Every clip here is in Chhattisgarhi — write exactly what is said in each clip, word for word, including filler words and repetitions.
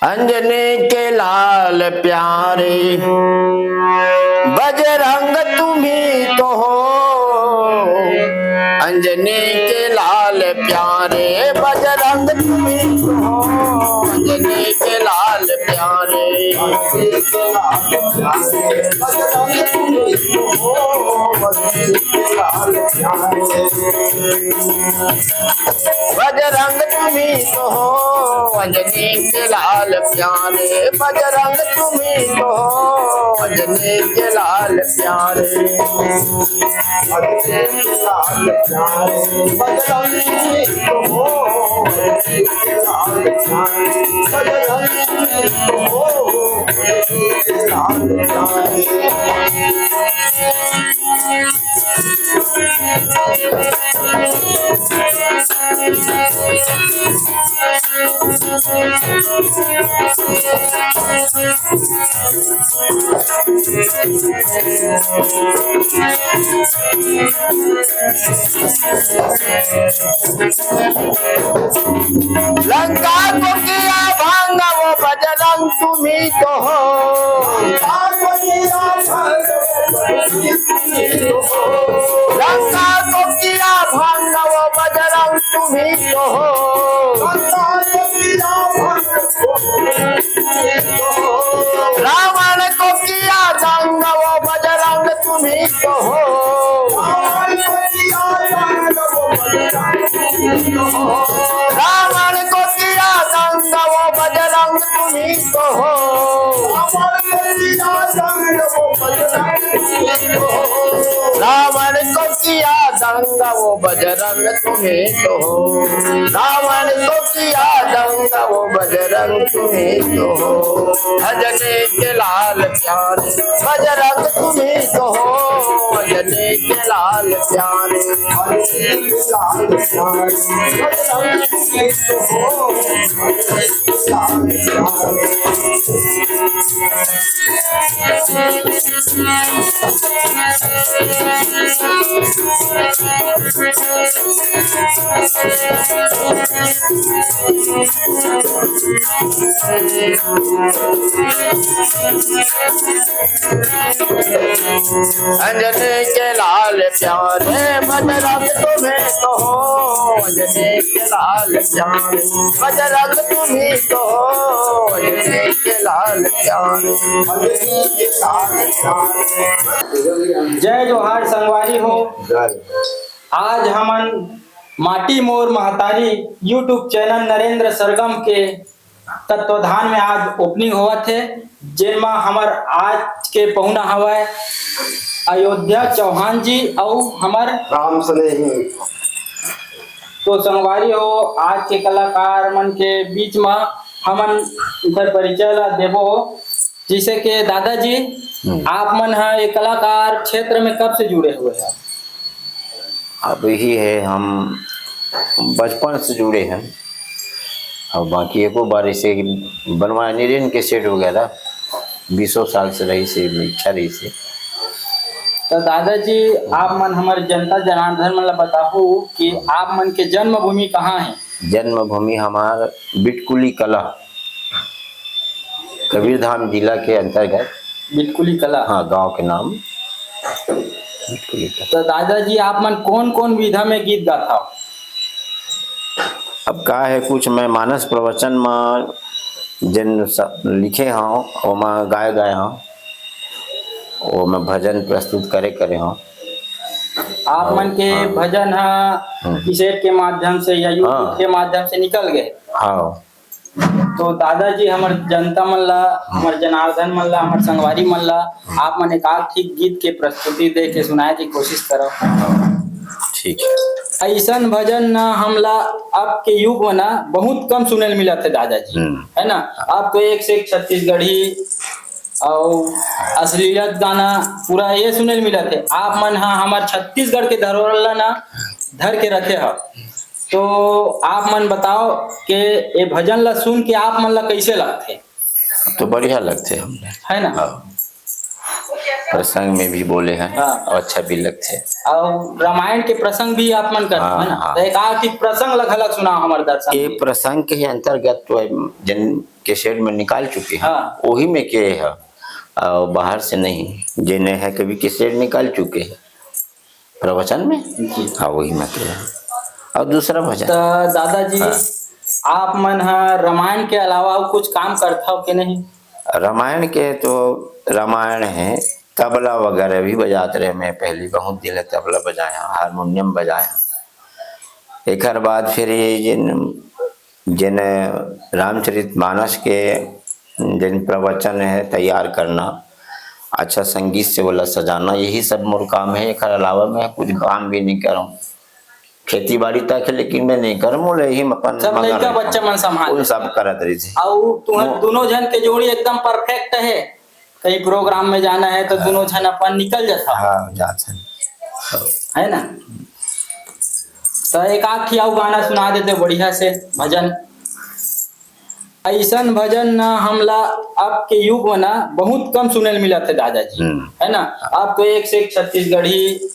अंजनी के लाल प्यारे, बजरंग तुम्ही तो हो। अंजनी के लाल प्यारे, बजरंग तुम्ही तो हो। अंजनी के लाल प्यारे, बजरंग तुम्ही तो हो। अंजनी के लाल प्यारे, बजरंग तुम्ही तो हो। अंजनी के लाल प्यारे, अंजनी के लाल प्यारे, बजरंग तुम्ही तो हो। अंजनी के लाल प्यारे, बजरंग तुम्ही तो हो। अंजनी के लाल प्यारे। लंका को किया भंग वो बजरंग तुम्ही तो हो। लंका को किया भंग वो बजरंग तुम्ही तो हो। रावण को किया दंग वो बजरंग तुम्ही तो हो। रावण को किया दंग वो बजरंग तुम्ही तो हो। रावण को किया दंग वो बजरंग तुम्ही तो हो। रावण को किया दंग वो बजरंग तुम्ही तो हो। अंजनी के लाल प्यारे, बजरंग तुम्ही तो हो। अंजनी के लाल प्यारे, अंजनी के लाल प्यारे, बजरंग तुम्ही तो हो। अंजनी के लाल प्यारे, बजरंग तुम्ही तो हो। अंजनी के लाल प्यारे, बजरंग तुम्ही तो हो। अंजनी के लाल प्यारे, अंजनी के लाल प्यारे। जय जोहार संगवारी हो। आज हमन माटी मोर महतारी YouTube चैनल नरेंद्र सरगम के तत्वाधान में आज ओपनिंग होवत हे, जेन म हमर आज के पहुना हवय अयोध्या चौहान जी अउ हमर राम स्नेही। तो संगवारी हो, आज के कलाकार मन के बीच म हमन उनकर परिचय ला देबो। जैसे के दादाजी, हम्म। आप मन ह ये कलाकार क्षेत्र में कब से जुड़े हुए हैं? अब यही है, हम बचपन से जुड़े हैं। और बाकी एको बार ऐसे बनवाए नहीं, रेन के सेट वगैरह बीसों साल से रही से, इच्छा रही से। तो दादाजी, आप मन हमर जनता जनार्दन मन ला बताहू कि आप मन के जन्मभूमि कहाँ है? जन्मभूमि हमार बिटकुली कला, कबीरधाम जिला के अंतर्गत। बिटकुली कला। हाँ, गांव के नाम बिटकुली कला। तो दादाजी, आप मन कौन कौन विधा में गीत गाथा? अब का है, कुछ मैं मानस प्रवचन में जन स-, लिखे हूँ, ओमा गाए गाए हूँ, ओमा भजन प्रस्तुत करे करे हूँ। आप मन के हाँ। भजन ह हम्म। कैसेट के माध्यम से या YouTube हाँ। के माध्यम से निकल गए। हाँ। तो दादाजी, हमर जनता मन ला, हमर जनार्दन मन ला, हमर संगवारी मन ला, आप मन एक आध ठीक गीत के प्रस्तुति दे के सुनाए के कोशिश करव। ठीक है। ऐसन भजन ना हमला अब के युग में ना बहुत कम सुने ल मिलत हे दादाजी, हम्म। है ना? अब तो एक से एक छत्तीसगढ़ी अउ अश्लीलत गाना पूरा ये सुने ल मिलत हे। आप मन हा हमर छत्तीसगढ़ के धरोहर ला ना धर के रखे ह। तो आप मन बताओ के ये भजन ला सुन के आप मन ला कैसे लगथे? तो बढ़िया लगथे हमने। है ना? हाँ। प्रसंग में भी बोले हैं हाँ। और अच्छा भी लगथे। और रामायण के प्रसंग भी आप मन करते हाँ, हैं ना? हाँ। तो एक आध एक प्रसंग ला घलक सुनाओ हमारे दर्शक ये के। प्रसंग के ही अंतर्गत तो है, जन कैसेट में निकाल चुके हैं, हाँ। वही में के है, और बाहर से नहीं, जेने है कभी कैसेट निकाल चुके हैं प्रवचन में, जी। हाँ, वही में के है। और दूसरा भजन। तो दादाजी, हाँ। आप मन ह रामायण के अलावा अउ कुछ काम करथव के नहीं? रामायण के तो रामायण है, तबला वगैरह भी बजात रहे। मैं पहली बहुत दिन ले तबला बजाया, हारमोनियम बजाया। एकर बाद फिर ये जिन, जिन रामचरित मानस के जिन प्रवचन है तैयार करना, अच्छा संगीत से ओला सजाना, यही सब मोर काम है। एकर अलावा मैं कुछ काम भी नहीं करहूँ। खेती बाड़ी तक है, लेकिन मैं नहीं करहूँ, मोला यही में अपन सब मगन लइका रहता बच्चा हूँ। मन संभाल उन लेथे। सब करत रहिथे। अउ तुहर मो- दोनों झन के जोड़ी एकदम परफेक्ट है। कहीं प्रोग्राम में जाना है तो दोनों झन अपन निकल जाता। हाँ, जात है। है ना? तो एक आध ठियाऊ गाना सुना देते बढ़िया से भजन। अइसन भजन ना हमला अब के युग में ना बहुत कम सुने ल मिलत हे दादाजी, हम्म। है ना? अब तो एक से एक छत्तीसगढ़ी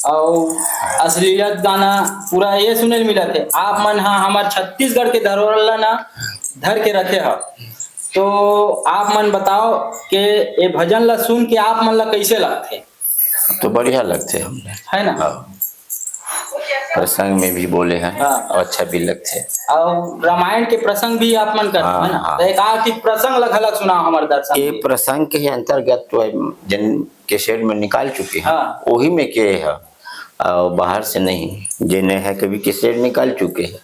अउ अश्लीलत गाना पूरा ये सुने ल मिलत हे। आप मन हा हमर छत्तीसगढ़ के धरोहर ला ना धर के रखे ह, तो आप मन बताओ के ये भजन ला सुन के आप मन ला कैसे लगथे? तो बढ़िया लगथे हमला। है ना? हाँ। प्रसंग में भी बोले हैं हाँ। और अच्छा भी लगथे। और रामायण के प्रसंग भी आप मन करते हाँ, हैं ना? हाँ। तो एक आध ठिक प्रसंग ला घलक सुनाओ हमर दर्शक ये के। प्रसंग के अंतर्गत तो जिन कैसेट में निकाल चुके हैं, हाँ। वही में के है, और बाहर से नहीं, जेने है कभी कैसेट निकाल चुके हैं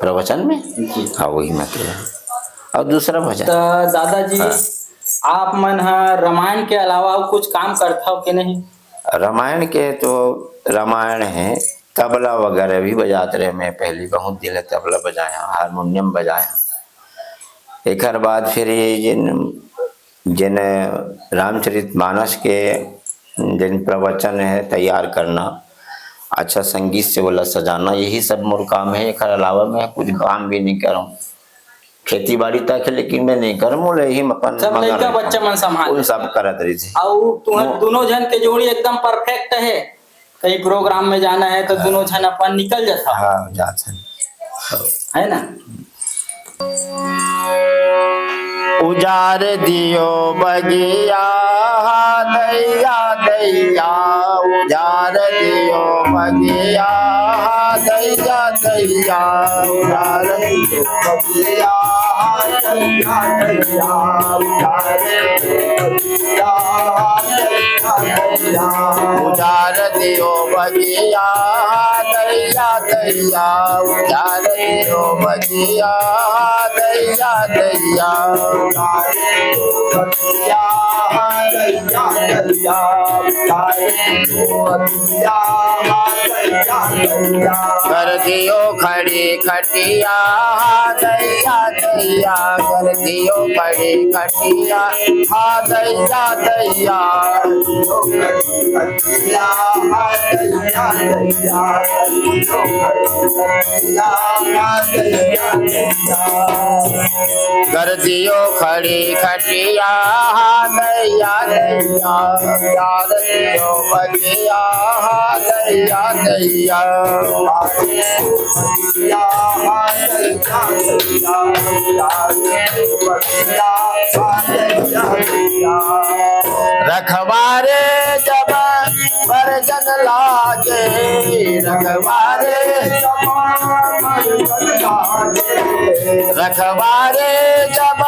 प्रवचन में, जी। हाँ, वही में के है। और दूसरा भजन। तो दादाजी, हाँ। आप मन ह रामायण के अलावा अउ कुछ काम करथव के नहीं? रामायण के तो रामायण है, तबला वगैरह भी बजात रहे। मैं पहली बहुत दिन ले तबला बजाया, हारमोनियम बजाया। एकर बाद फिर ये जिन, जिन रामचरित मानस के जिन प्रवचन है तैयार करना, अच्छा संगीत से ओला सजाना, यही सब मोर काम है। एकर अलावा मैं कुछ काम भी नहीं करहूँ। खेती बाड़ी तक है, लेकिन मैं नहीं करहूँ, मोला यही में अपन सब मगन लइका रहता बच्चा हूँ। मन संभाल उन लेथे। सब करत रहिथे। अउ तुहर मो- दोनों झन के जोड़ी एकदम परफेक्ट है। कहीं प्रोग्राम में जाना है तो दोनों झन अपन निकल जाता। हाँ, जात है। है ना? उजार दियो बगिया, दैया, दैया, उजार दियो बगिया, दैया, दैया, उजार दियो बगिया, दैया, दैया, उजार दियो बगिया, दैया, दैया, उजार दियो बगिया, दैया, दैया, उजार दियो बगिया, दैया, दैया। कर दियो खड़ी खटिया, दैया, दैया, कर दियो खड़ी खटिया, हाँ, दैया, दैया। कर दियो खड़ी खटिया, दैया, दैया, उजार दियो बगिया, दैया, दैया। रखवारे जब बरजन लागे, रखवारे, रखवारे जब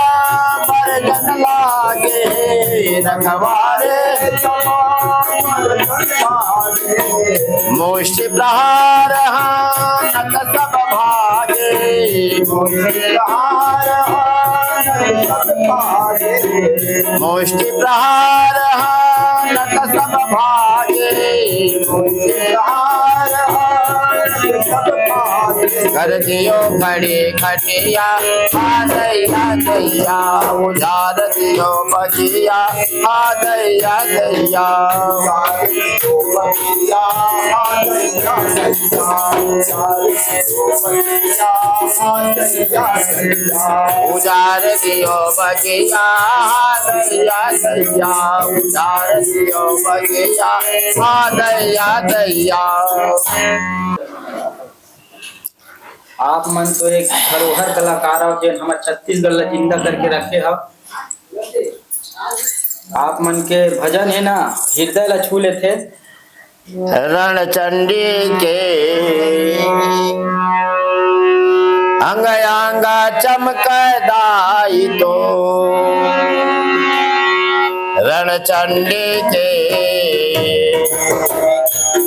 बरजन लागे, रखवारे। मुष्टि प्रहार हानत सब भागे, मुष्टि प्रहार हानत सब भागे। मुष्टि प्रहार हानत सब भागे, मुष्टि प्रहार हानत सब भागे। कर दियो खड़ी खटिया, हाँ दैया दैया, उजार दियो बगिया, हाँ दैया दैया। उजार दियो बगिया, दैया, दैया, उजार दियो बगिया, हाँ, दैया, दैया। आप मन तो एक धरोहर कलाकार हो, जेन हमर छत्तीसगढ़ ला जिंदा करके रखे हो। आप मन के भजन हे ना, हृदय ला छू लेथे। रणचंडी के अंग अंग चमक दाई तो, रणचंडी के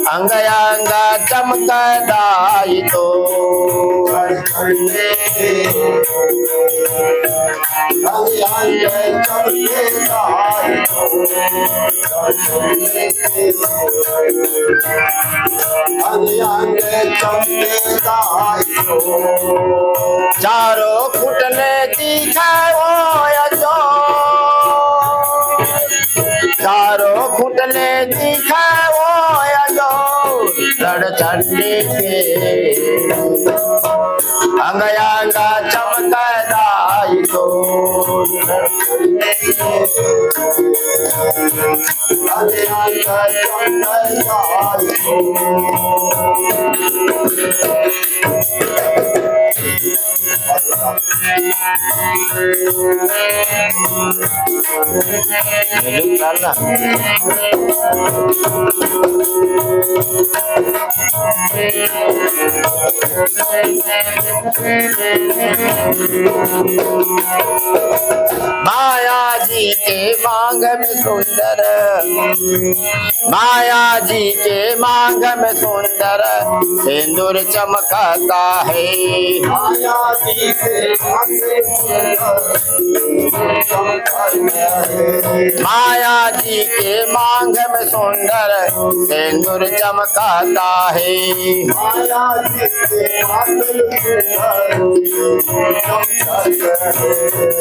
अंग अंग चमक दाई तो। चारों खुट ले दिखाओ जो, चारों खुट ले दिखाओ जो, रणचंडी के अंग अंग चमक दाई तो। माया जी के मांग में सुंदर, माया जी के मांग में सुंदर सिंदूर चमकाता है। माया जी के मांग में सुंदर माया जी के मांग में सुंदर सिंदूर चमकाता है।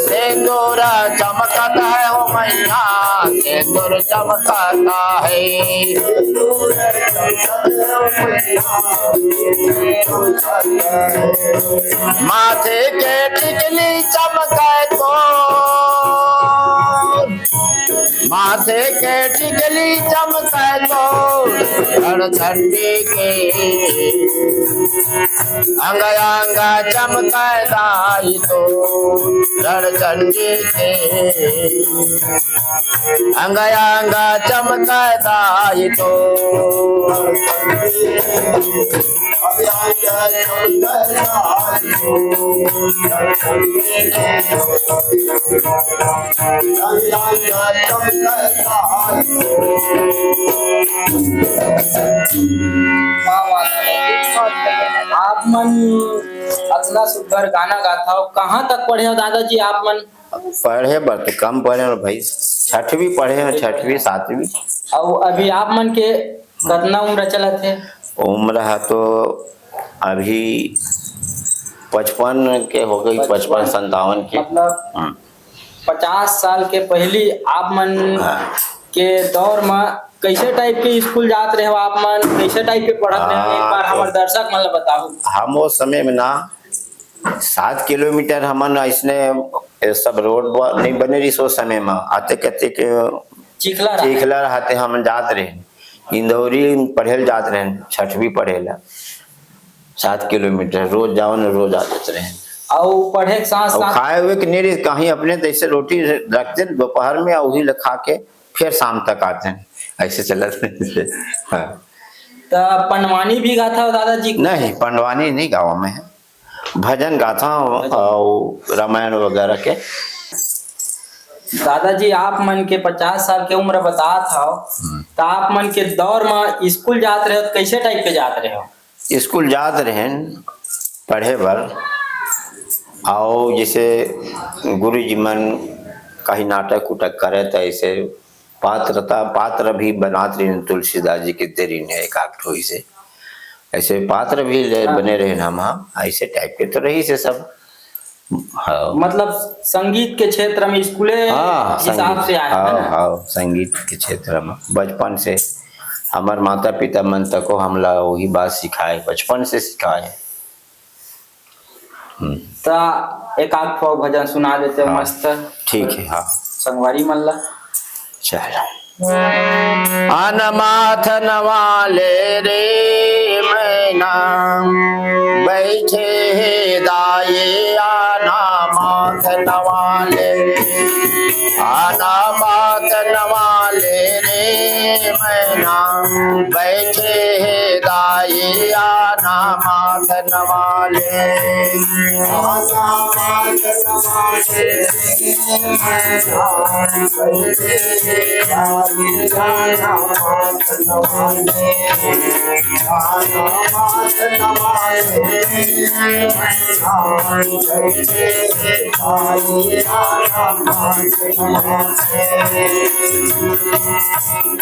सिंदूर चमकता है हो मैया, सिंदूर चमकता है। माथे के टिकली चमके तो, माथे के टिकली चमके तो, रणचंडी के अंग अंग चमके दाई तो, रणचंडी के अंग अंग चमके दाई तो। आप मन अतना सुघर गाना गाथव, कहाँ तक पढ़े हो दादाजी आप मन? पढ़े बर तो कम पढ़े हो भाई, छठवीं पढ़े हो, छठवीं, सातवीं। अउ अभी आप मन के कतना उम्र चलत हे? उम्र ह तो अभी पचपन के हो गई, पचपन। पचपन, संतावन के। मतलब हम्म। पचास साल के पहिली आप मन हाँ। के दौर म कइसे type के स्कूल जात रहे हो आप मन, कइसे type के पढ़त रहे हो, एक बार हाँ, तो हमर दर्शक मन ल बताओ। हम ओ समय में ना सात किलोमीटर हमन अइसने, ए, सब रोड ब-, नइ बने रहिस ओ समय म। आते कते के चिखला रहा। चिखला रहते हमन जात रहे। इंदौरी पढ़े ल जात रहे, छठवीं पढ़े ला। सात किलोमीटर रोज जाओ न, रोज आ जात रहे। अउ पढ़े के साथ अउ साथ खाए हुए के नइ रहिस, कहीं अपने तइसे रोटी रखते दोपहर में, अउ उही ल खा के फिर शाम तक आते हैं, ऐसे चलत रहे। हाँ। त पंडवानी भी गाथा हो दादाजी? नहीं, पंडवानी नहीं गावा मैं। भजन गाथा हूँ भजन। और रामायण वगैरह के। दादाजी, आप मन के पचास साल के उम्र बतात हव, हम्म। त आप मन के दौर म स्कूल जात रहे हो, त कैसे type के जात रहे हो? स्कूल जात रहेन पढ़े बर, अउ जैसे गुरुजी मन कहीं नाटक उटक करे, त ऐसे पात्रता, पात्र भी बनात रहिन तुलसीदास जी के देरी ने एक आध ठो ऐसे, ऐसे पात्र भी ले हाँ। बने रहेन हम, हम ऐसे type के तो रहिस हे सब। हाँ। मतलब संगीत के क्षेत्र में स्कूले हाँ, हिसाब संगीत। से आए, है हाँ, ना? हाँ, संगीत के क्षेत्र में बचपन से हमर माता पिता मन तको हमला वही बात सिखाए, बचपन से सिखाए। हम्म। त एक आध ठो भजन सुना देते हो हाँ, मस्त। ठीक है, हाँ। संगवारी मन ला। चलो। अनमाथ नवाले रे मैना, बैठे हे नवाले, आना माथ नवाले रे मैना, बैठे हे दाई आना माथ नवाले। आना माथ नवाले रे मैना, बैठे हे दाई आना माथ नवाले। आना माथ नवाले रे मैना,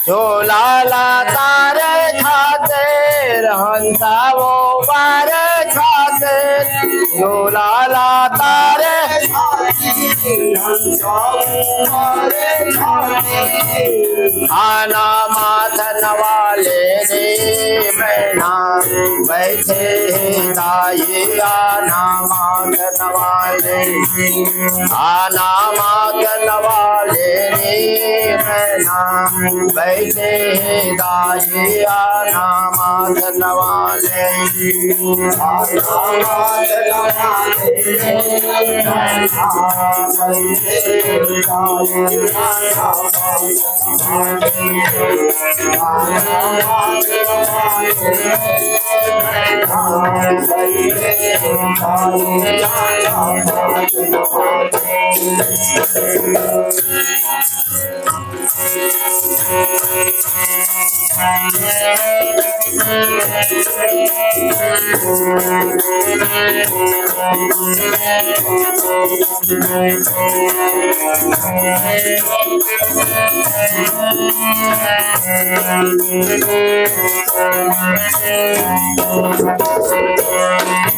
चोला ला तारे खातिर हंसा वो बारे खातिर, चोला ला तारे खातिर हंसा वो बारे खातिर। आना माथ नवाले रे मैना, बैठे हे दाई आना माथ नवाले। आना माथ नवाले रे मैना, बैठे हे दाई आना माथ नवाले। आना माथ नवाले रे मैना, बैठे हे दाई आना माथ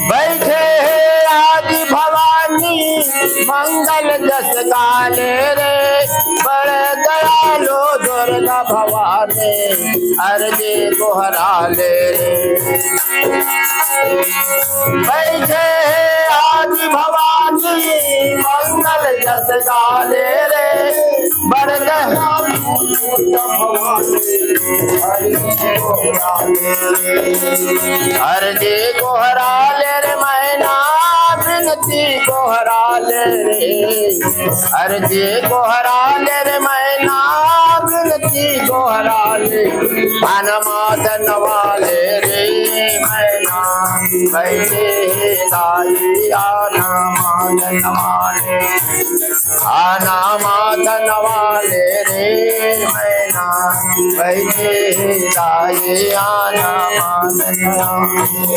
बैठे हे आदि भवानी मंगल जस गाले रे, बड़ दयालु दुर्गा भवानी अरजी गोहराले रे। बैठे हे आदि भवानी मंगल जस गाले रे, बड़ दयालु दुर्गा भवानी अरजी गोहराले रे मैना, बिनती गोहराले रे। अरजी गोहराले रे मैना, बिनती गोहराले। आना माथ नवाले रे मैना, बैठे हे दाई आना माथ नवाले। आना माथ नवाले रे मैना, बैठे हे दाई आना माथ नवाले।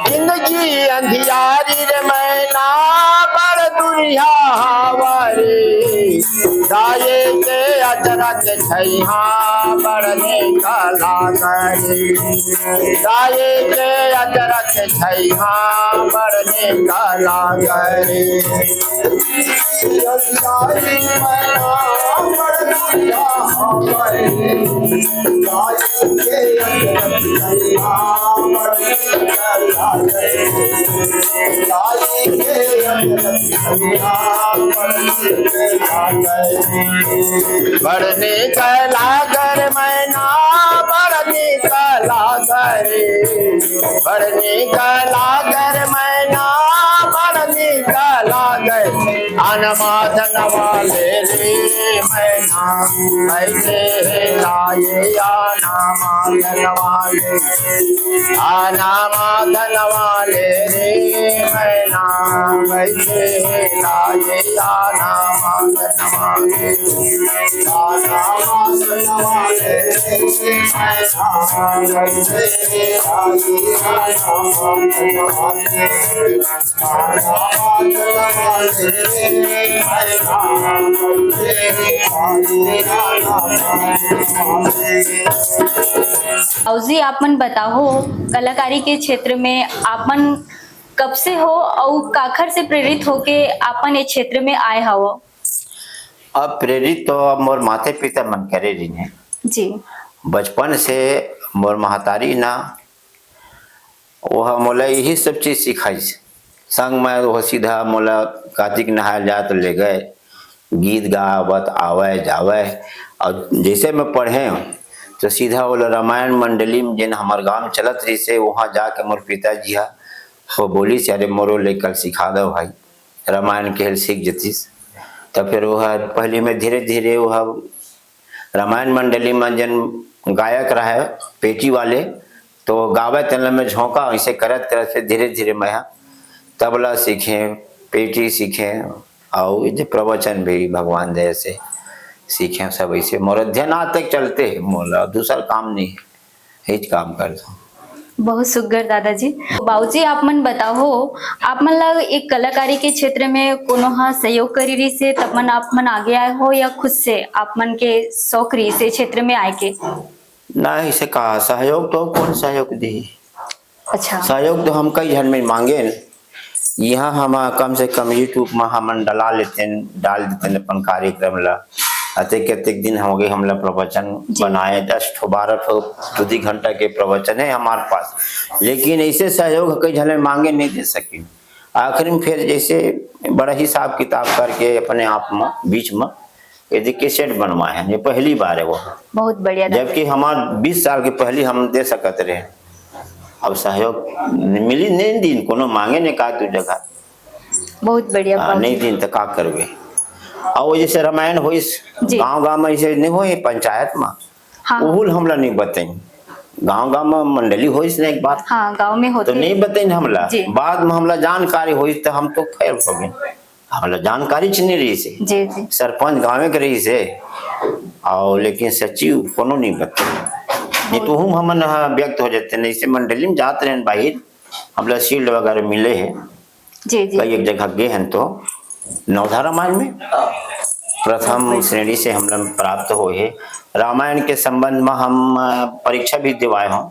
जिंदगी अंधियारी रे मैना, बड़ दुनिया हवारी। दाई के अचरा के छैहा बड़ नीक लागरी। दाई के अचरा के छैहा बड़ नीक लागरी। बड़ नीक लागे रे मैना, बड़ नीक लागे रे, बड़ नीक लागे रे मैना, बड़ नीक लागे। आना माथ नवाले रे मैना, बैठे हे दाई आना माथ नवाले। आना माथ नवाले रे मैना, बैठे हे दाई आना माथ नवाले। आना माथ नवाले रे मैना, बैठे हे दाई आना माथ नवाले। बाबूजी, आप मन बताओ, कलाकारी के क्षेत्र में आप मन कब से हो अउ काखर से प्रेरित होके आप मन ये क्षेत्र में आए हव? अब प्रेरित तो अब मोर माते पिता मन करे रहिन हे। जी। बचपन से मोर महतारी ना वो मोला यही सब चीज सिखाइस। संग में वो सीधा मोला कार्तिक नहाए जात ले गए, गीत गावत आवय जावय। और जैसे मैं पढ़े हूँ, तो सीधा वो रामायण मंडली में, जेन हमार गांव में चलत रहिसे, वहाँ जाके मोर पिताजी हा वो बोलिस, "अरे मोरो ले कल सिखा दो भाई, रामायण के सीख जतिस।" तो फिर वह पहली में धीरे धीरे वह रामायण मंडली में जन गायक रहे, पेटी वाले, तो गावे तेन ल मैं झोंका, ऐसे करत करत फिर धीरे धीरे मैं हा तबला सीखे, पेटी सीखे, और ये प्रवचन भी भगवान दया से सीखे। सब ऐसे मोर अध्ययन आज तक चलते है, मोला दूसर काम नहीं है, यही काम करता हूँ। बहुत सुग्घर दादाजी। बाबूजी, आप मन बताओ, आप मन ला एक कलाकारी के क्षेत्र में कोनो हा सहयोग करी रहिसे, तब मन आप मन आगे आए हो, या खुद से आप मन के शौक रहिसे क्षेत्र में आए के? ना, इसे कहा सहयोग तो कौन सहयोग दी? अच्छा। सहयोग तो हम कई झन में मांगे न। यहाँ हम कम से कम YouTube में हमन डला लेते हैं, डाल देते हैं अपन कार्यक्रम ला। अतेक अतेक दिन हो गए हमला प्रवचन जी। बनाए, दस ठो बारह ठो दो दो घंटा के प्रवचन है हमारे पास, लेकिन ऐसे सहयोग कई झन मांगे नहीं दे सके। आखिर में फिर जैसे बड़ा हिसाब किताब करके अपने आप में बीच में यदि कैसेट बनवाए हैं, ये पहली बार है वो। बहुत बढ़िया दादा। जबकि हमार बीस साल के पहले हम दे सकत रहे, अब सहयोग मिली नहीं दिन, कोनो मांगे नहीं का तू जगह। बहुत बढ़िया हाँ, बाबूजी। नहीं दिन तो का करबे। और वो जैसे रामायण होइस, जी। गांव गांव में ऐसे नहीं होए पंचायत में, हाँ। उहुल हमला नहीं बताइन। गांव गांव में मंडली होइस ने एक बार, हाँ, गांव में तो होते। नहीं बताइन हमला। जी। बाद में हमला जानकारी होइस तो हम तो फेल हो गए। हमला जानकारी च नहीं रहिसे। जी, जी। सरपंच गांव के रहिसे, और लेकिन सचिव कोनो नहीं बताइन। नहीं तो हम हमन ह व्यक्त हो जाते, नहीं से मंडली में जात रहन बाहिर, हमला शील्ड वगैरह मिले है। जी, जी। कई एक जगह गे हन तो नवधा रामायण में प्रथम श्रेणी से हमला प्राप्त होए हे। रामायण के संबंध में हम, अ, परीक्षा भी दिवाए हों,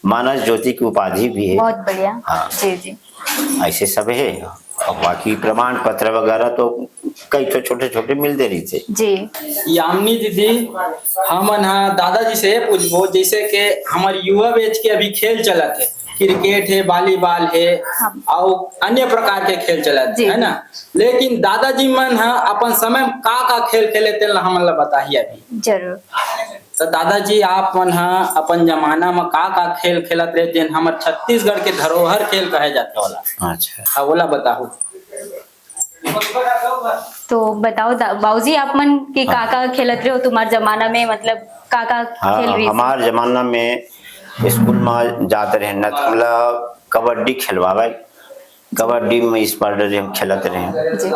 मानस ज्योति की उपाधि भी है। बहुत बढ़िया। हाँ। जी, जी। ऐसे सब है। और बाकी प्रमाण पत्र वगैरह तो कई ठो छोटे छोटे मिलते रहिथे। जी। यामिनी दीदी, हमन ह दादाजी से ये पूछबो, जैसे कि हमर युवा बैच के अभी खेल चलत है, क्रिकेट है, वॉलीबॉल है, हाँ। अउ अन्य प्रकार के खेल चलत जी। है ना, लेकिन दादाजी मन ह अपन समय में का का खेल खेले तेन ला हमन ला बताही अभी। जरूर। तो दादाजी, आप मन ह अपन जमाना में का का खेल खेलत रहे, जेन हमर छत्तीसगढ़ के धरोहर खेल कहे जाथे ओला? अच्छा। हाँ, ओला बताहू। तो बताओ दा-, बाबूजी, आप मन के हाँ। का का खेलत रहे हो तुम्हार जमाना में, मतलब का का हाँ, खेल रही थी? हमार जमाना में स्कूल में जाते रहे न, तो हमला कबड्डी खेलवावे, कबड्डी में इस पर हम खेलत रहे, जी।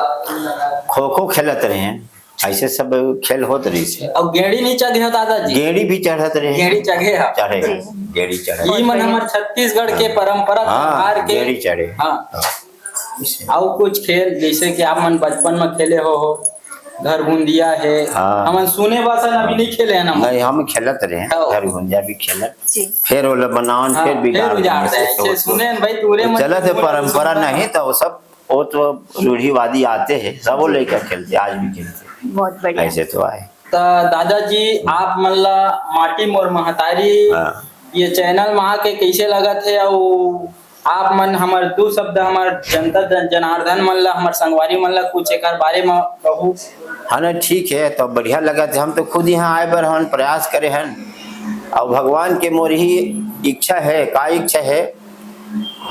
खो खो खेलत रहे, ऐसे सब खेल होत रही से। अब गेड़ी नहीं चढ़े हो दादाजी? गेड़ी भी चढ़त रहे। गेड़ी चढ़े हो? चढ़े, जी। गेड़ी चढ़े। ई मन हमर छत्तीसगढ़ के हाँ। परंपरा हाँ, त्योहार के। गेड़ी चढ़े। हाँ। हाँ। अउ कुछ खेल जैसे कि आप मन बचपन में खेले हो, हो, घर घुंदिया है, हाँ। हमन सुने बस अभी नहीं खेले हैं ना। नहीं, हम खेलत रहे हैं, हाँ। घर घुंदिया भी खेलत। जी। फिर ओला बनावन, हाँ, फिर बिगाड़ फिर उजाड़ देंगे, दे। तो ऐसे सुने हैं भाई, पूरे तो मन चलत है पूरा परंपरा सुनता नहीं, है। तो वो सब, वो तो रूढ़िवादी आते हैं, सब वो जी। लेकर खेलते, आज भी खेलते। बहुत बढ़िया। ऐसे तो आए। तो दादाजी, आप मन ला माटी मोर महतारी हाँ। ये चैनल में आके कैसे लगत है, अउ आप मन हमर दू शब्द हमर जनता जन-, जनार्दन मन ला, हमर संगवारी मन ला कुछ एकर बारे में कहू। हाँ ना, ठीक है, तो बढ़िया लगत है। हम तो खुद यहाँ आए बर हमन प्रयास करे हन, और भगवान के मोर ही इच्छा है, का इच्छा है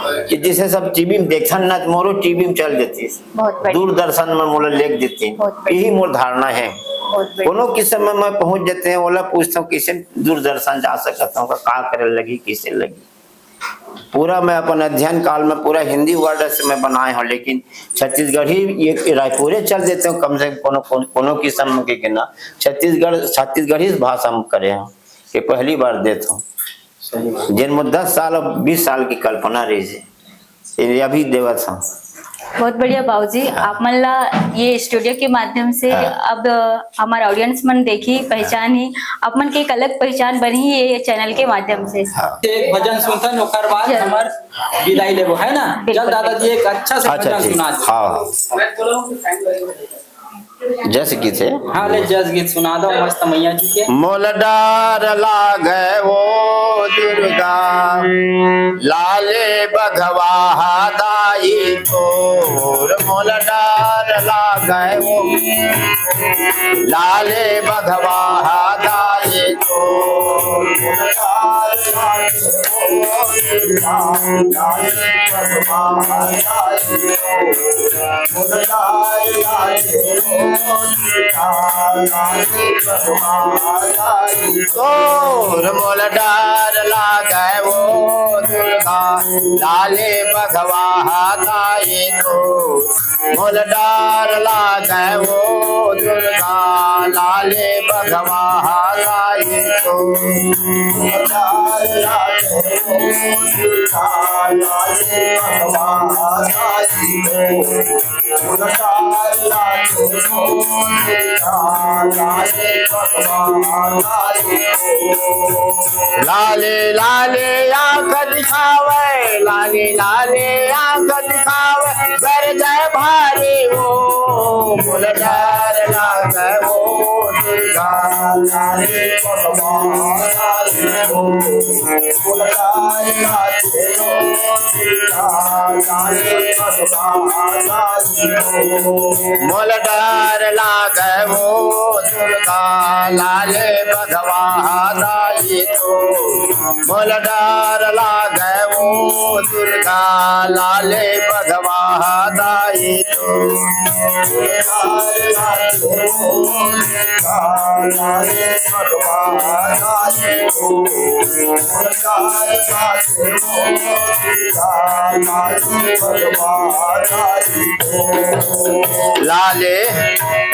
कि जैसे सब टीवी में देखथन ना, तो मोरो टीवी में चल देती, बहुत बढ़िया। दूरदर्शन में मोला लेग देती, बहुत बढ़िया। यही मोर धारणा है। बहुत बढ़िया। कोनो किस्म में मैं पहुंच जाते हैं, ओला पूछता हूँ, "कैसे दूरदर्शन जा सकता हूँ, का करे लगी, कैसे लगी?" पूरा मैं अपन अध्ययन काल में पूरा हिंदी वर्ड से मैं बनाए हूँ, लेकिन छत्तीसगढ़ी ये रायपुरे चल देते हो, कम से कम कोनो, कोनो, कोनो किस्म के ना छत्तीसगढ़, छत्तीसगढ़ी भाषा में करे हूँ, ये पहली बार देता हूँ। सही बात। जिन में दस साल और बीस साल की कल्पना रही है, ये अभी देवत हूँ। बहुत बढ़िया बाबूजी, हाँ। आप मन ला ये स्टूडियो के माध्यम से हाँ। अब हमार ऑडियंस मन देखी, पहचान ही, आप मन के एक अलग पहचान बनी ये चैनल के माध्यम से। हाँ। एक भजन सुनथन, ओकर बाद जरूर। हमर विदाई लेबो, है ना? बिल्कुल, चल दादाजी, बिल्कुल। एक अच्छा से अच्छा, भजन ठीक। सुना दे। हाँ, हाँ। जस गीत है। हाँ, ले जस गीत सुना दो मस्त मैया जी के। मोला डर लागे ओ दुर्गा, लाले बघवा हा दाई तोर मोला डर लागे वो। लाले बघवा हा दाई तोर मोला डर लागे वो। लाले बघवा हा दाई तोर मोला डर लागे वो। तोर मोला डर लागे वो दुर्गा, लाले बघवा हा दाई तोर मोला डर लागे वो दुर्गा, लाले बघवा हा दाई तोर। डर लागे वो दुर्गा, लाले बघवा हा दाई तोर। लाले लाले आंख दिखावे, लाले लाले आंख दिखावे, गरजे भारी वो, मोला डर लागे वो दुर्गा, लाले बघवा हा दाई तोर। मोला डर लागे वो दुर्गा, लाले बघवा हा दाई तोर। मोला डर लागे वो दुर्गा, लाले बघवा हा दाई तोर। लाले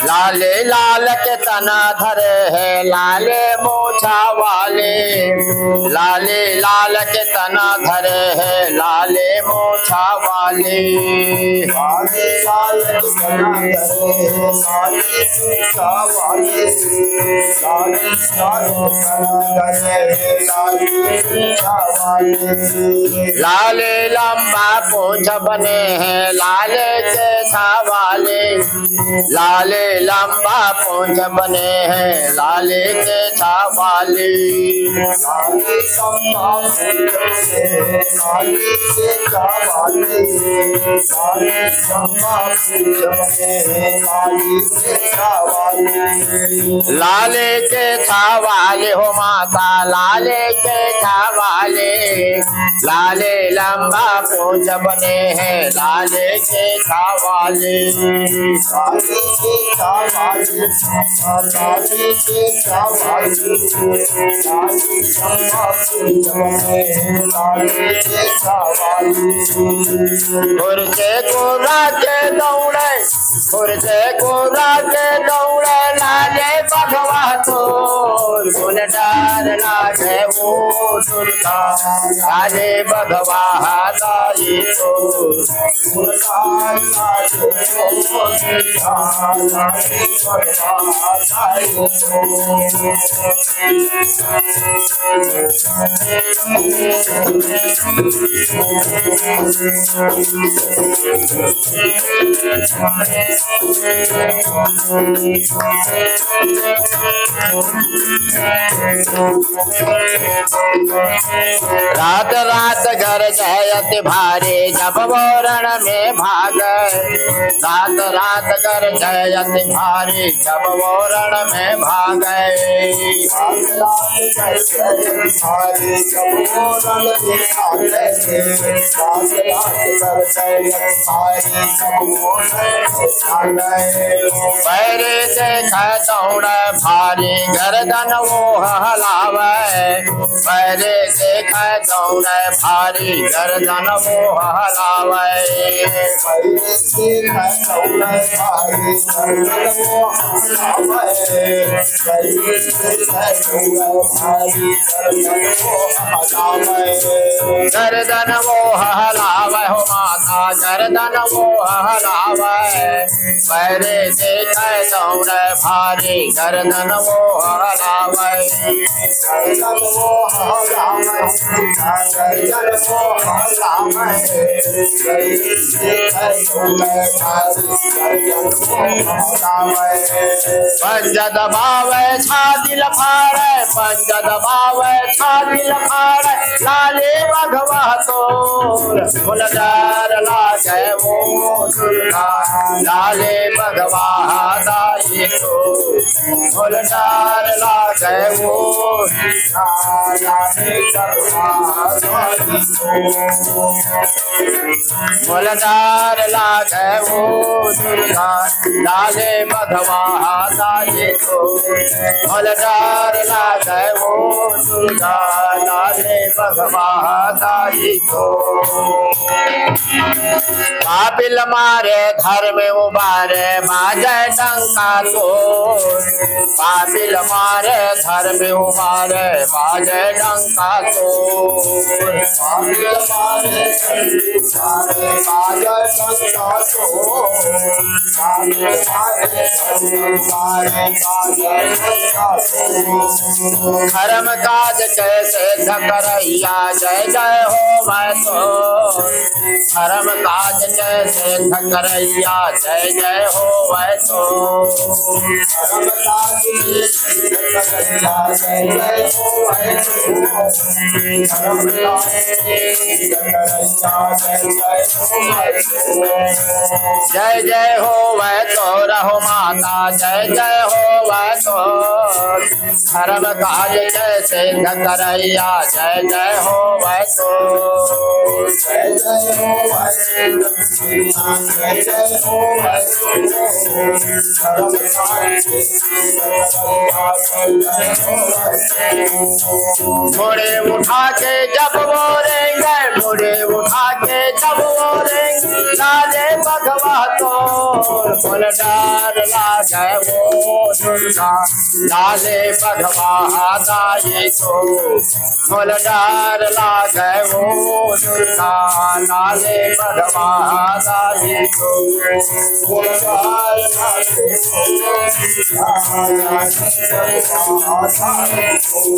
लाले लाल के तना धरे हे, लाले मोछा वाले। लाले लाल के तना धरे हे, लाले मोछा वाले। लाले लाल के तना धरे हे, लाले मोछा वाले। लाले लाल के तना धरे हे, लाले मोछा वाले। लाले लंबा पूंछ बने हे, लाले केछा वाले। लाले लंबा पूंछ बने हे, लाले केछा वाले। लाले लंबा पूंछ बने हे, लाले केछा वाले। लाले लंबा पूंछ बने हे, लाले केछा वाले। लाले केछा वाले हो माता, लाले केछा वाले। लाले लंबा पूंछ बने हे, लाले केछा वाले। लाले केछा वाले, लाले केछा वाले, लाले लंबा पूंछ बने हे, लाले केछा वाले। घुरके गोरा के दौड़े, घुरके गोरा के दौड़े, लाले बघवा तोर, मोला डर लागे वो दुर्गा, लाले बघवा हा दाई तोर। रात रात गरजे अति भारी, जब वो रण में भागे। रात रात गरजे अति भारी, जब वो रण में भागे। पैरे देखे दौड़े भारी, गरदन वो हलावे। पैरे देखे दौड़े भारी, गरदन वो हलावे। गरदन वो हलावे हो माता, गरदन वो हलावे। पैरे देखे दौड़े भारी गर्दन वो हलावे। गर्दन वो हलावे, गर्दन वो हलावे। पंजा दबावे, छाती लफाड़े, पंजा दबावे, छाती लफाड़े, लाले बघवा तोर, मोला डर लागे वो दुर्गा, लाले बघवा दाई तो, मोला डर लागे वो दुर्गा, लाले बघवा दाई तो। मोला डर लागे वो दुर्गा, लाले बघवा दाई तो। मोला डर लागे वो दुर्गा, लाले बघवा दाई तो। पापिल मारे धर्म उबारे, बाजे डंका तो। पापिल मारे धर्म उबारे, बाजे डंका तो। पापिल मारे धर्म उबारे, बाजे डंका तो। पापिल मारे धर्म उबारे, बाजे डंका तो। धर्म काज के सिद्ध करैया, जय जय होवै तो। धर्म काज के सिद्ध करैया, जय जय होवै तो। धर्म काज के सिद्ध करैया, जय जय होवै तो। धर्म काज के सिद्ध करैया, जय जय होवै तो। जय जय होवै तो रहो माता, जय जय होवै तो। धर्म काज के सिद्ध करैया, जय जय होवै तो। जय जय होवै तो। मुड़े उठा के जब बोलेंगे, मुड़े उठा के जब बोलेंगे, लाले बघवा तो, मोला डर लागे वो दुर्गा, लाले बघवा दाई तो। मोला डर लागे वो दुर्गा, लाले बघवा दाई तो। मोला डर लागे वो दुर्गा, लाले बघवा दाई तो।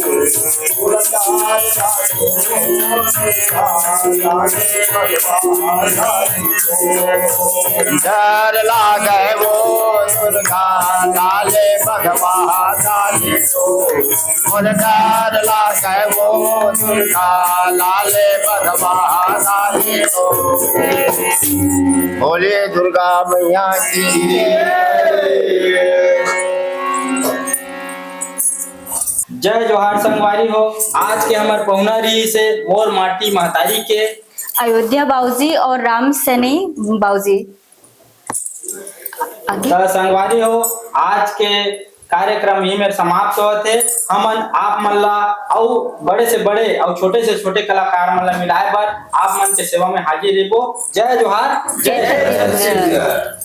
मोला डर लागे वो दुर्गा, लाले बघवा दाई तो। डर लागे वो दुर्गा, लाले बघवा दाई तो। मोला डर लागे वो दुर्गा, लाले बघवा दाई तो। बोलिए दुर्गा मैया की। जय जोहार संगवारी हो। आज के हमर पहुना रहिसे मोर माटी महतारी के अयोध्या बाऊजी और राम सैनी बाऊजी। आगे। त संगवारी हो, आज के कार्यक्रम ही मेर समाप्त होत हे। हमन आप मन ला अउ बड़े से बड़े अउ छोटे से छोटे कलाकार मन ला मिलाए बर आप मन के सेवा में हाजिर रहिबो। जय जोहार, जय जय छत्तीसगढ़।